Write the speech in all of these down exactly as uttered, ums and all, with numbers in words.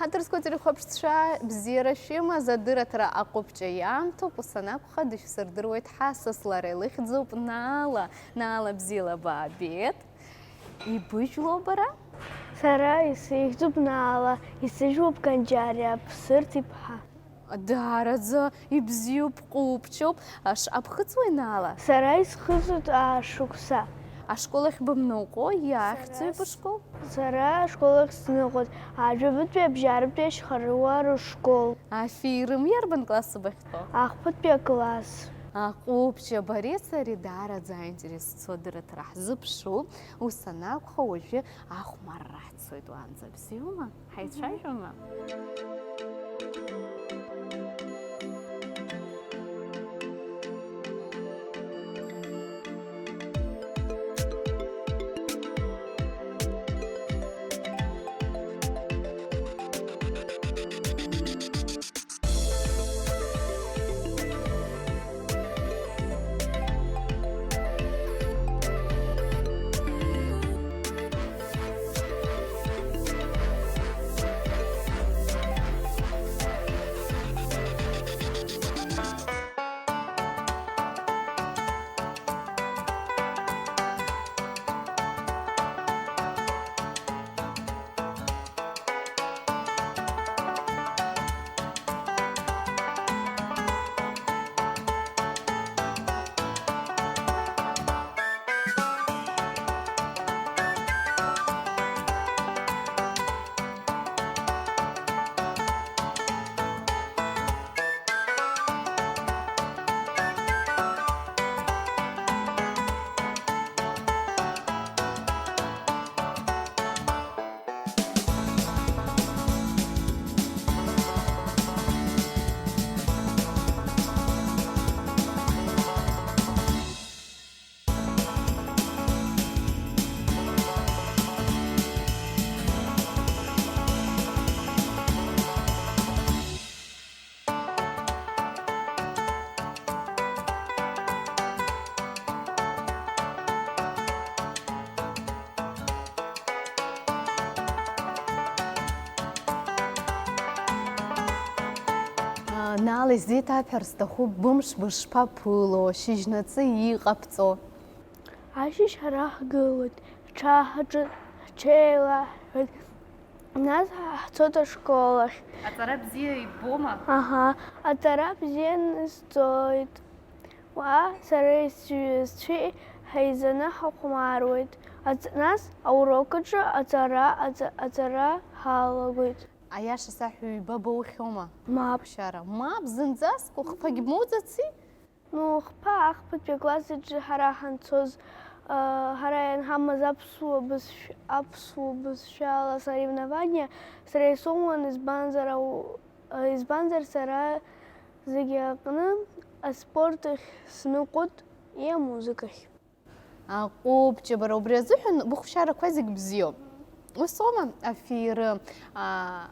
Аҭырқәа телехәаԥшцәа, бзиара шәымаз, адырраҭара Аҟәыбҷа иамҭоуп, ус анакәха, дышәсырдыруеит ҳасас, лара илыхьӡуп Наала. Наала, бзиала баабеит. Ибыжәлоу бара? Сара исыхьӡуп Наала, исыжәлоуп Канџьариа Ԥсырҭ-иԥҳа. Даараӡа ибзиоуп, ҟәыбҷоуп. Аш-, абхыҵуеи, Наала? Сара исхыҵуеит аашықәса. Ашкол ахь бымныҟәо, иахьӡуи бышкол? Сара ашкол ахь сныҟәоит. Ажәабатәи абжьаратәи ашьхарыуаа рышкол. Аферым, иарбан класс бахьтәоу? Ахԥатәи акласс. Аҟәыбҷа, бареи сареи даараӡа аинтерес зцу адырраҭара ҳзыԥшуп. Ус анакәха, уажәы ахәмарра ҳцоит уаанӡа, бзиоума? Ҳаицәажәома? Наала, исзеиҭаҳәар сҭахуп, бымш бышԥаԥыло, шьыжьнаҵы иҟабҵо? Ашьыжь ҳара ҳгылоит, ҳҽааҳаҿын, ҳҽеилаҳәҳәоит, нас ҳцоит ашкол ахь. Аҵара бзиа иббома? Аҳа, аҵара бзианы сҵоит. Уа сареи сҩызцәеи ҳаизаны ҳахәмаруеит. Аҵ-, нас аурок аҿы аҵара, аҵа-, аҵара ҳалагоит. Аиаша саҳәа, ҩба боухьоума? Мап. Шьара. Мап, зынӡаск ухԥагь моуӡаци? Ну, хԥа ахԥатәи акласс аҿы ҳара ҳанцоз, а, ҳара ианҳамаз аԥсуа бызшә-, аԥсуа бызшәала соревнование, сара исоуан, избанзар, ау-, а, избанзар, сара зегьы аҟны аспорт ахь сныҟәоит, и амузыкахь. Аҟәыбҷа, бара убри азыҳәан быхәшьарақәа зегь бзиоуп. Ус аума, аферым, а,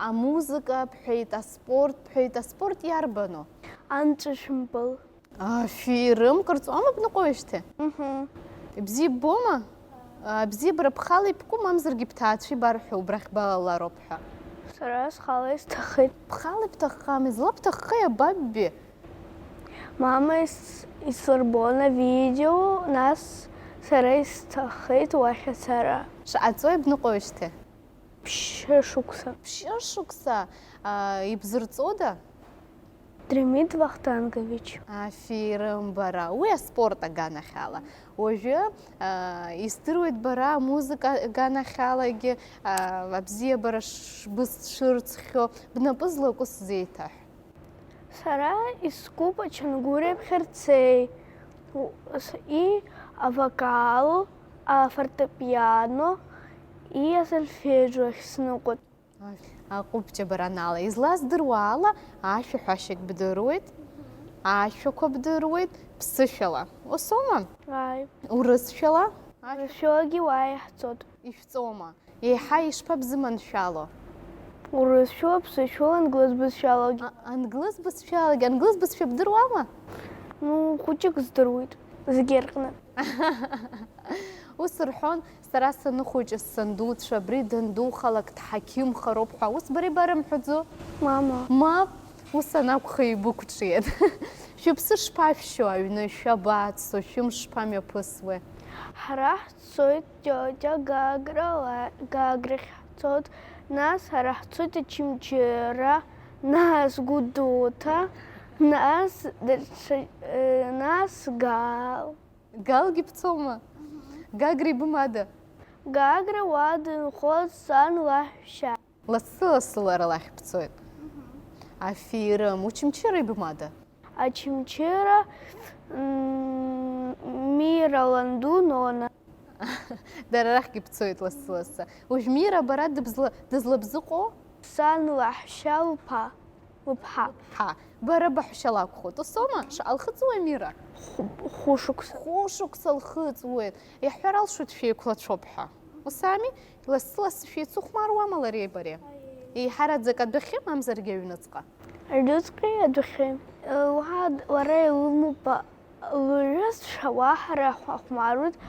амузыка бҳәеит, аспорт бҳәеит, аспорт иарбану? Анҵәышәымпыл. Аферым, кыр ҵуама бныҟәоижьҭеи? Мгм. Ибзиа ббома? А, бзиабара бхала ибку, мамзаргьы бҭаацәа ибарҳәо, убрахь балалароуп ҳәа. Сара схала исҭаххеит. Бхала ибҭаххами, излабҭаххеи, абабби? Мама ис-, ислырбон авидео, нас сара исҭаххеит уахь ацара. Шаҟа ҵуеи бныҟәоижьҭеи? Ԥшьышықәса. Ԥшьышықәса, а, ибзырҵода? Дремит Вахтангович. Аферым бара, уи аспорт аганахьала. Уажәы, а, исдыруеит бара амузыка аганахьалагьы, а, абзиабара ш-, бызшырцхьоу, бнапы злаку сзеиҭаҳә. Сара искуп ачангәыреи аԥхьарцеи, у-, с-, и авокал, афортепиано, и асольфеджио ахь сныҟәоит. Аҟәыбҷа бара Наала, излаздыруа ала, ашәаҳәашьагь бдыруеит, ашәақәа бдыруеит, ԥсышәала. Усоума? Ааи. Урысшәала? Урысшәалагьы уа иаҳҵоит. Ишәҵома? Еиҳа ишԥабзыманшәало? Урысшәала, ԥсышәала, англыз бызшәалагьы. А, англыз бызшәалагьы, англыз бызшәа бдыруама? Ну, хәыҷык здыруеит, зегьы рҟны. Ус рҳәон, сара саныхәыҷыз сандуцәа, абри дандухалак дҳақьымхароуп ҳәа. Ус бара ибарымҳәаӡо? Мама. Мап, ус анакәха ибықәҿиеит. Шәыԥсы шԥашәшьо аҩны, шәабацо, шәымш шԥамҩаԥысуеи? Ҳара ҳцоит тиотиа Гагра ла-, Гаграхь ҳцоит, нас ҳара ҳцоит Очамчыра, нас Гәдоуҭа, нас даҽа, э, нас Гал. Галгьы бцома? Гагра ибымада? Гагра уа дынхоит сан лаҳәшьа. Лассы-лассы лара лахь бцоит. Аферым, Очамчыра ибымада? Очамчыра, м, Мира ланду Нона. Дара рахьгьы бцоит лассы-лассы. Уажә Мира бара дыбзла-, дызлабзыҟоу? Сан лаҳәшьа лԥа. Лыԥҳа. Ҳа, бара баҳәшьа лакәхоит. Усома? Шаҟа лхыҵуеи Мира? Хә-, хәышықәса. Хәышықәса лхыҵуеит. Иаҳҳәар алшоит шәеиқәлацәоуп ҳәа. Ус ами? Лассы-лассы шәеицыхәмаруама лареи бареи? Еиҳараӡак адәахьы, мамзаргьы аҩныҵҟа? Аҩныҵҟеи адәахьы. Уа лара илымоуп, а, лҩызцәа, уа ҳара ҳахәмаруеит, а,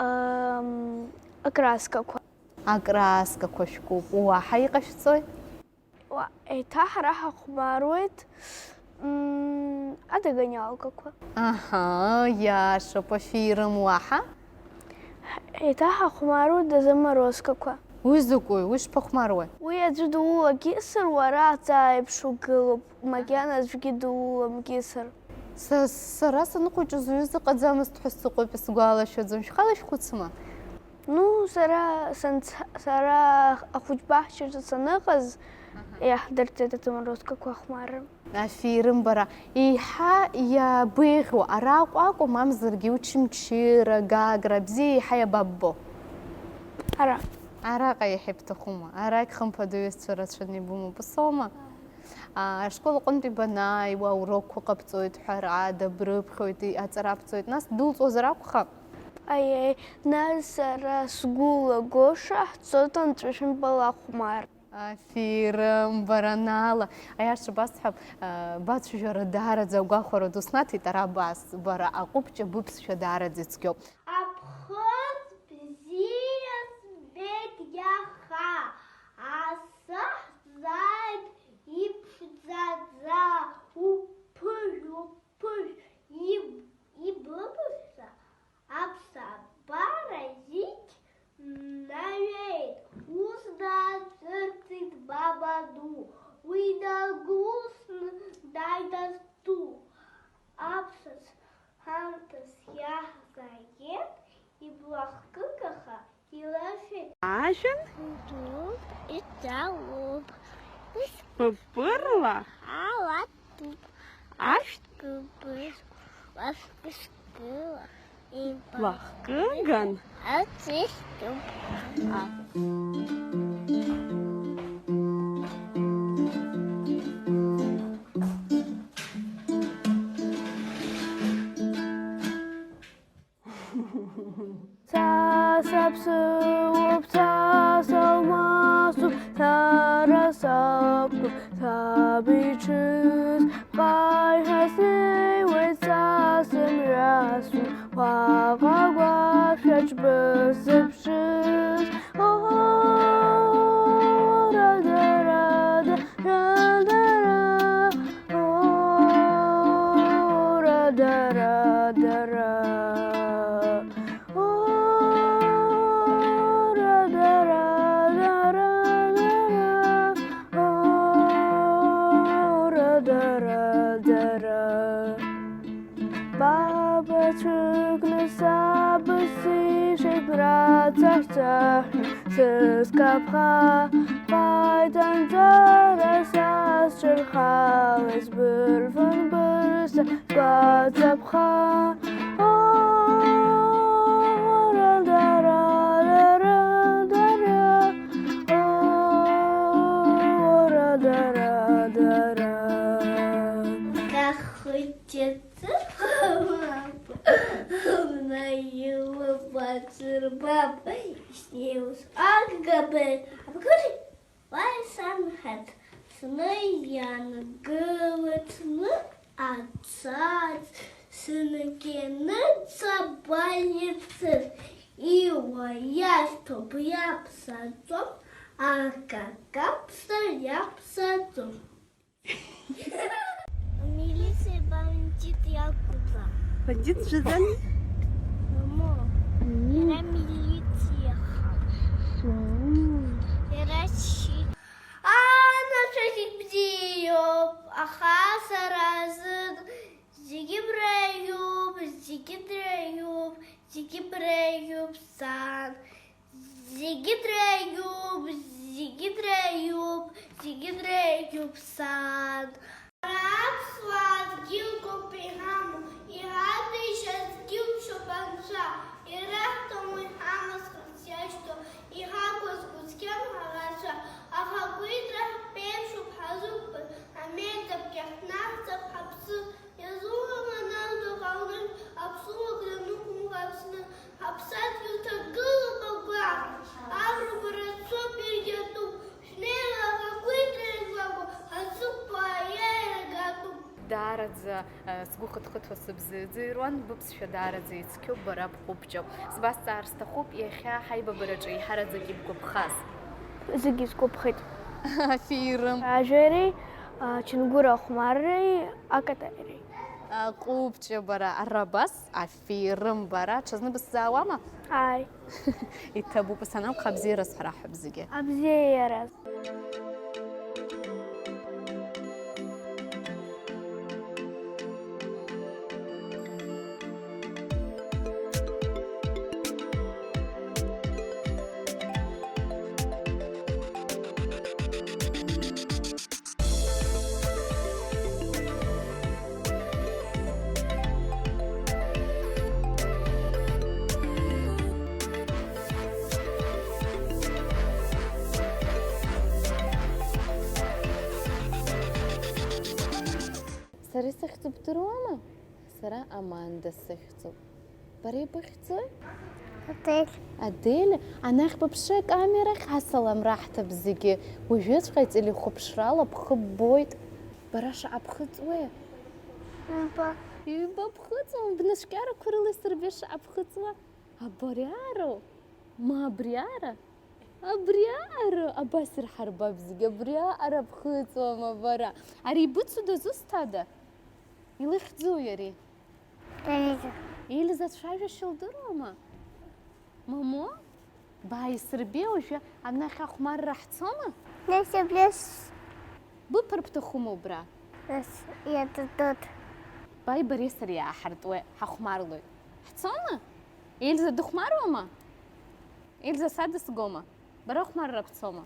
ам, акраскақәа. Акраскақәа шәкуп. Уаҳа иҟашәҵои? Уа, еиҭа ҳара ҳахәмаруеит, м, адогонялкақәа. Аҳа, иашоуп, аферым, уаҳа? Еиҭа ҳахәмаруеит азаморозкақәа. Уи закәи? Уи шԥахәмаруеи? Уи аӡәы дуулагьысыр, уара аҵаа еиԥш угылоуп, макьана аӡәгьы дууламгьысыр. Са, сара саныхәыҷыз уаҩы зыҟаӡамызт ҳәа сыҟоуп, исгәалашәаӡом. Шәхала шәхәыцма? Ну, сара санца-, сара ахәыҷбаҳчаҿы саныҟаз, аҳа, иаҳдырҵеит азаморозкақәа ахәмарра. Аферым бара, еиҳа иабеиӷьу араҟа акәу, мамзаргьы Очамчыра, Гагра, бзиа еиҳа иабаббо? Ара. Араҟа иаҳа ибҭахума? Арагь хымԥада ҩызцәа рацәаны ибымоуп, усоума? Аа, ашкол аҟынтәи банааиуа, урокқәа ҟабҵоит, ҳәарада, брыԥхьоит, аҵара абҵоит, нас ддәылҵуазар акәхап? Аиеи, нас сара сгәылагоша ҳцоит анҵәышәымпыл ахәмар. Аферым, бара, Нала. Аиаша басҳәап, аа, бацәажәара даараӡа агәахәара ду снаҭеит, ара абас, бара, аҟәыбҷа быԥсшәа даараӡа ицәгьоуп. Аԥхыӡ бзиа збеит иаха, асахьзааит иԥшӡаӡа, уԥыжә, уԥыжә, иб-, ибыбышәса аԥсабара зегь наҩеит, ус даацәырҵит бабаду, уи дагәылсны дааит асту, аԥсаӡ ҳамҭас иаҳзааигеит, иблахкыгаха илашәеит. Ажәҩан? Дууп, иҵаулоуп. Пыпырла? Алатәуп. Ашәҭ? Кыбыз, ашәкышкыла, иблахкыган. Аҵыхьтәуп. А. Са саԥсыуоуп, са салмасуп, сара сакәтәуп, саб иҽыз ҟаи ҳәа снеиуеит, са сымҩасуан, уаҟа агәашә аҿы бысзыԥшыз. О, ра-да-ра-да, ра-да-ра, о, ра-да-ра-да-ра. О, ра-да-ра-да-ра-да-ра. О, ра-да-ра-да-ра. Бабацәыкны саб сишеит, рацәа-цәаҳәа сыскаԥха, ҟаиҵан ҵара са сҽырхала, избырфын быса сгәаҵаԥха. О, ра-да-ра-да-ра-да-ра. О, ра-да-ра-да-ра. Кахыҷ Ҵыԥхамап, наилабаҵырбап, иснеиуаз аггабеи, абгыри, уаҩ санҳаҭ, сны иангылаҵны ацац, сынкьаны ҵабалицыз, Иуа иашьҭоуп, иаԥсаӡом, акакаԥса иаԥсаӡом. Амилициа бандит иакәӡам. Бандит жыдан? Мамо, Мм. Иара милициаха. Мм. Иара шьи. Анацәа зегь бзиоуп, аха сара зык зегьы бреиуп, зегьы дреиуп, зегьы бреиуп, сан. Зегьы дреиуп, зегьы дреиуп, зегьы дреиуп, сан. Ара аԥсуаа дгьылқәоуп иҳамоу, иҳаҭәеишьаз дгьылшьоуп анцәа, ираҳҭом уи ҳамаҵ ҳазшьҭоу, иҳақәыз гәыцқьам ҳарацәа, аха гәеиҭра ҳԥеиԥшуп ҳазықәԥаз, амеҭ аԥкьа ҳнаҳҵап ҳаԥсы. Иазуҳәо манагӡоуп аунажә, аԥсуак данықәымло Аԥсны, ҳаԥсадгьыл ҭагылоуп агәаҟра, аграқәа рацәоуп иргьатәуп, шәнеила агәеиҭра иазгәаҟуа, ҳазықәԥо аиааира гатәуп. Даараӡа, э, сгәы хыҭхыҭуа сыбзыӡырҩуан, быԥсшәа даараӡа ицқьоуп, бара бҟәыбҷоуп. Сбазҵаар сҭахуп, иахьа ҳаибабараҿы еиҳараӡак ибгәаԥхаз? Зегьы сгәаԥхеит. Аферым. Ажәереи, а, Чынгәыр ахәмарреи, акатареи. Аҟәыбҷа бара, арабас, аферым бара, ҽазны бысзаауама? Ааи. Иҭабуп, ус анакәха, абзиараз ҳара ҳәа бзегьы. Абзиараз. Сара исыхьӡу бдыруама? Сара Аманда сыхьӡуп. Бара ибыхьӡои? Адель. Адель, анахь быԥшы акамерахь, асалам раҳҭап зегьы. Уажәыҵәҟьа ателехәаԥшрала бхы ббоит. Бара шаҟа бхыҵуеи? Ҩба. Ҩба бхыҵуама? Бнацәкьарақәа рыла исырбеит шаҟа бхыҵуа. Абриароу? Ма абриара? Абриара! Абас ирҳарбап зегьы, абриаҟара бхыҵуама бара? Ари ибыцу дызусҭада? Илыхьӡуи ари? Эльза. Эльза цәажәашьа лдыруама? Мамо? Бааи, Сербеи, уажәы анахь ахәмарра ҳцома? Нас иблес. Быԥар бҭахума убра? Нас иататот. Бааи, бареи сареи иааҳартуеит, ҳахәмарлоит. Ҳцома? Эльза дыхәмаруама? Эльза садысгома? Бара ахәмарра бцома?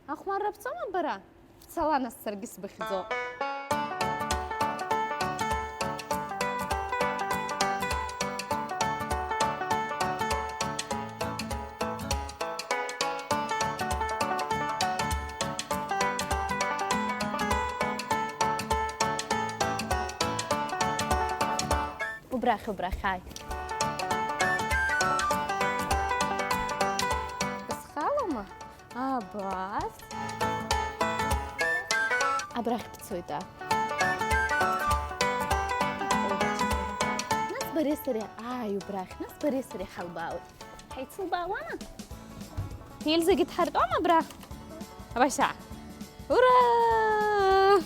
Ахәмарра бцома бара? Бцала нас, саргьы сбыхьӡо. Убрахь, убрахь, ааи. Бысхалома? Абас. Абрахь бцоит, а. Нас бареи сареи, ааи, убрахь, нас бареи сареи ҳалбаауеит. Ҳаицылбаауама? Эльзагьы дҳартәома абра? Абашьа! Ура!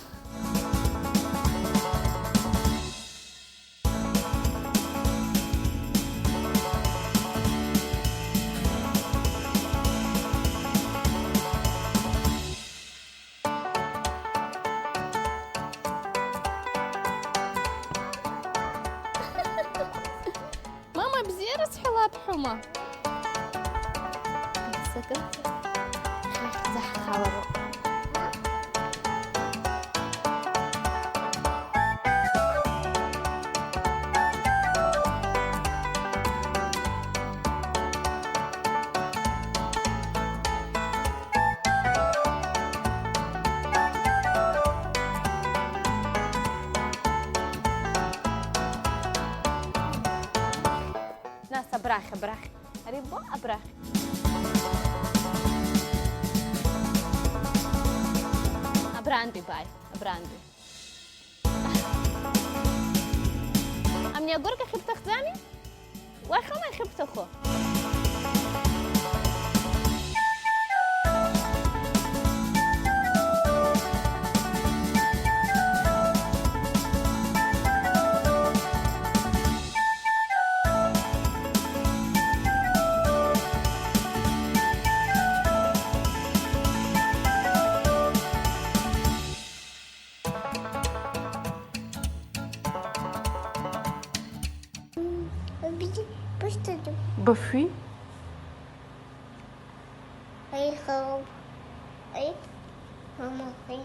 Мама, бзиара сҳәалап ҳәома? Сакын. Хьхьӡа ҳхалароуп. Нас абрахь, абрахь. Ари бо, абрахь. Абрантәи бааи, абрантәи. Амни агәыркьахь ибҭахӡами? Уахьоума иахьыбҭаху? Бафҩи? Аихароуп. Аи, мама, аи,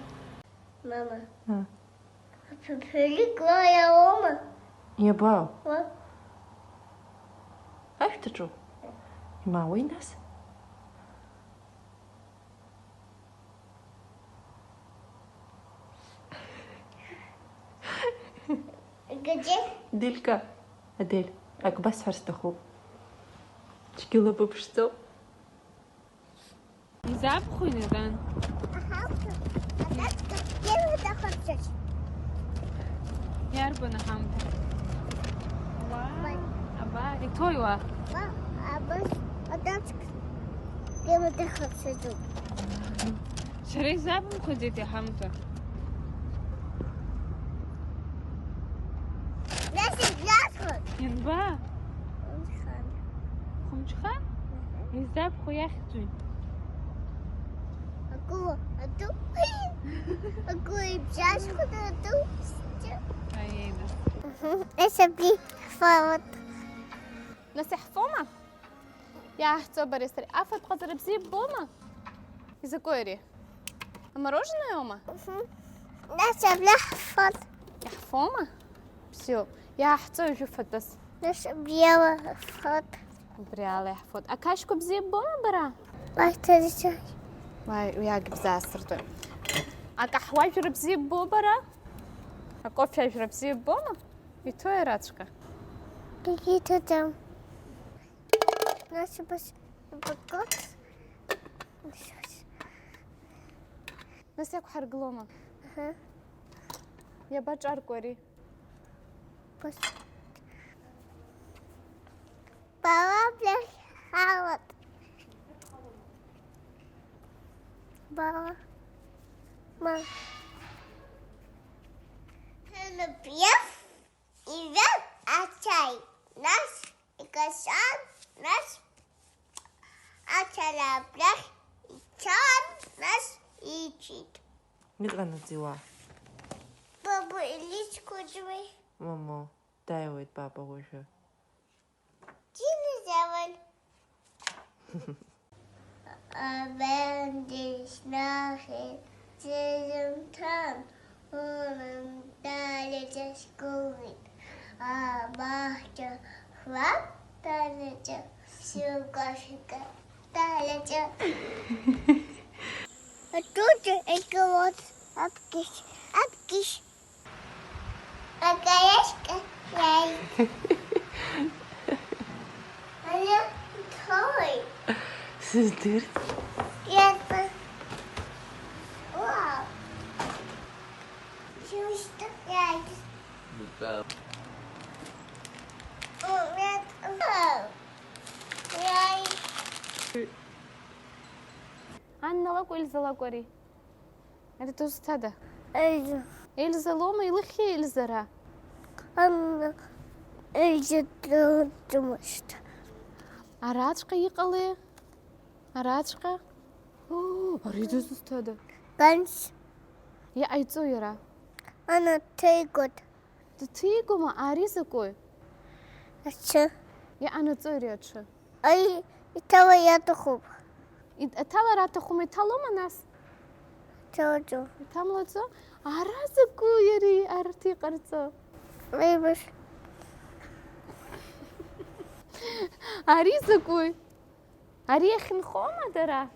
мама. А. Аԥаԥирик ла иароума? Иабаау? Ла. Ашәҭаҿоу? Имаауеи нас? Гаӡе? Делька, Адель, ак басҳәар сҭахуп. Цәгьала быԥшӡоуп. Изаԥхьои, Надан? Аҳауҭа, адаҵка, первый дахырцәаҿ. Иарбан аҳамҭа? Уа, Бай. Абар, иҭои уа? Ба, абас, адаҵка, первый дахырцәаҿуп. Сара изаԥымхаӡеит иҳамҭа. Нас ибжьасхот. Ианба? Хәымҽхан. Хәымҽхан? Мгм. Изаԥхьо иахьӡуи? Акула, аду. Акула ибжьасхот, аду. Аиеи, нас. Мгм. Нас абри ҳфалот. Нас иаҳфома? Иааҳҵо бареи сареи. Афатә ҟаҵара бзиа ббома? Изакәи ари? Амороженое аума? Мгм. Нас абри ҳфот. Иаҳфома? Бзиоуп. Иааҳҵои уажәы фатәыс? Нас абри ала ҳфот. Убри ала иаҳфот. Ақашьқәа бзиа ббома бара? Уахь ҭарыцәааит. Уаи, уи агь бзаасыртуеит. Акаҳуажәра бзиа ббо бара? Акофе ажәра бзиа ббома? Иҭои араҵәҟьа? Егьи иҭаӡам. Нас ибас-, ибакот. Нас иақәҳаргылома? Аҳа. Иабаҿарку ари? Бас-, бала бляхь ҳалат. Бала. Ма. Ҳәанап иаф. Ивел ачаи, нас икашан, нас ачара абрахь ицан, нас ииҭеит. Иҟанаҵеи уа? Бабу иличкуӡуеи? Момо, дааиуеит баба уажәы. Динозавр. Абендис нахи сизымҭан, унан далеҵа сгылеит, абаҳча хлап далеҵа, сиугашәга далеҵа. Атуты егьлоз аԥкьышь, аԥкьышь. Акаиашка иааит. Ари ҭоуи? Сыздырт. Иаҵа. Уау. Шьушьҭа иааит. Мтәа. Мтәа. Иааит. Анна лакәу, Ельза лакәу ари? Ари дызусҭада? Ельза. Ельза лоума, илыхьи Ельза ара? Анна, Ельза дылҵмышт. Араҵәҟьа иҟалеи? Араҵәҟьа? Оо, ари дызусҭада? Ганс. Иҟаиҵои иара? Анна дҭеигоит. Дҭигома, ари закәи? Аҽы. Иҟанаҵои ари аҽы? Аи, иҭала иаҭахуп. Ит-, аҭалара аҭахума, иҭалома нас? Иҭалаӡом. Иҭамлаӡо? Ара закәи ари, арҭ иҟарҵо? Аибаш. Ари закәи? Ари иахьынхома дара?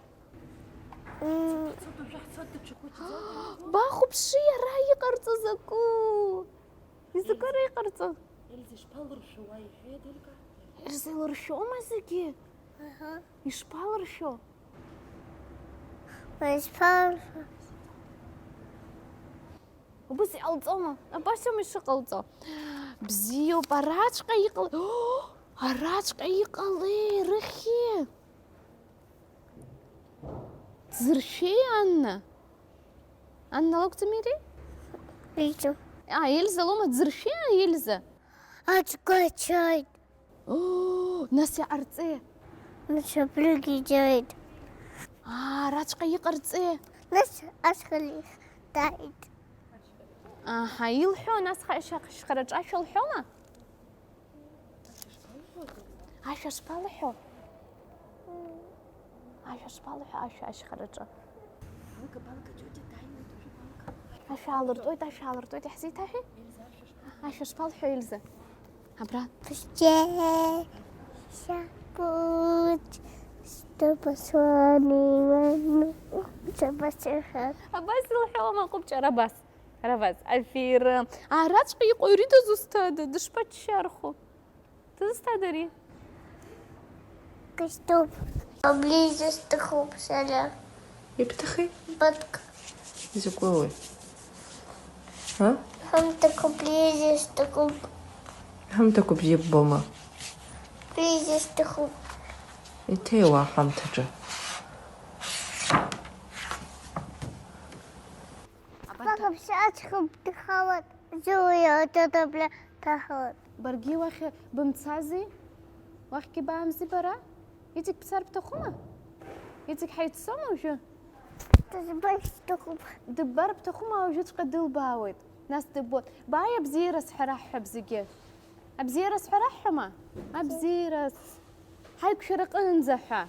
М. Бахәаԥши, ара иҟарҵо закәу? Изакәи ара иҟарҵо? Ельза, ишԥалыршәо уа, иҳәеи, Аделька? Ельза, илыршәома зегьы? Аҳа. Ишԥалыршәо? Ишԥалыршәо? Убас иҟалҵома? Абас аума ишыҟалҵо? Бзиоуп, араҵәҟьа иҟал-, О, араҵәҟьа иҟалеи, рыхьи? Дзыршәеи, Анна? Анна лакәӡами ари? Ельза. А, Ельза лоума, дзыршәеи, а, Ельза? Аҵәгәа ицоит. Оо, нас иҟарҵеи? Нас абригь ицоит. Аа, араҵәҟьа иҟарҵеи? Нас ашьхарахь дааит. Аҳа, илҳәо, нас ха-, шьха-, шьхараҿы ашәа лҳәома? Ашәа шԥалҳәо? Ашәа шԥалҳәо ашәа ашьхараҿы? Балга, балга, тетя дааиуеит, уже балга. Ашәа аалыртуеит, ашәа аалыртуеит, иаҳзеиҭаҳәеи? Ашәа шԥалҳәо, Ельза? Абра. Все забудь, что послали войну, что послали. Абас илҳәалама аҟәыбҷа, ара абас. Ара абас. Афира. Араҵәҟьа иҟоу ари дызусҭада? Дышԥаччархәу? Дызусҭада ари? Костюм. Облиза сҭахуп сара. Ибҭахи? Быҭк. Изакәи уи? А? Ҳамҭақәа облиза сҭахуп. Ҳамҭақәа бзиа ббома? Облиза сҭахуп. Иҭеиуа аҳамҭаҿы. Абарҭ Баҟаԥшь аҵхуп дхалоит, зуҩа аҿыҭыбжа ҭаҳауеит. Баргьы уахь бымцази? Уахьгьы баамзи бара? Иҵегь бцар бҭахума? Иҵегь ҳаиццома уажәы? Дызбар сҭахуп. Дыббар бҭахума, уажәыҵәҟьа дылбаауеит. Нас дыббоит. Бааи, абзиараз ҳәа раҳҳәап зегьы. Абзиараз ҳәа раҳҳәама? Абзиараз. Ҳаиқәшәара аҟынӡа ҳәа.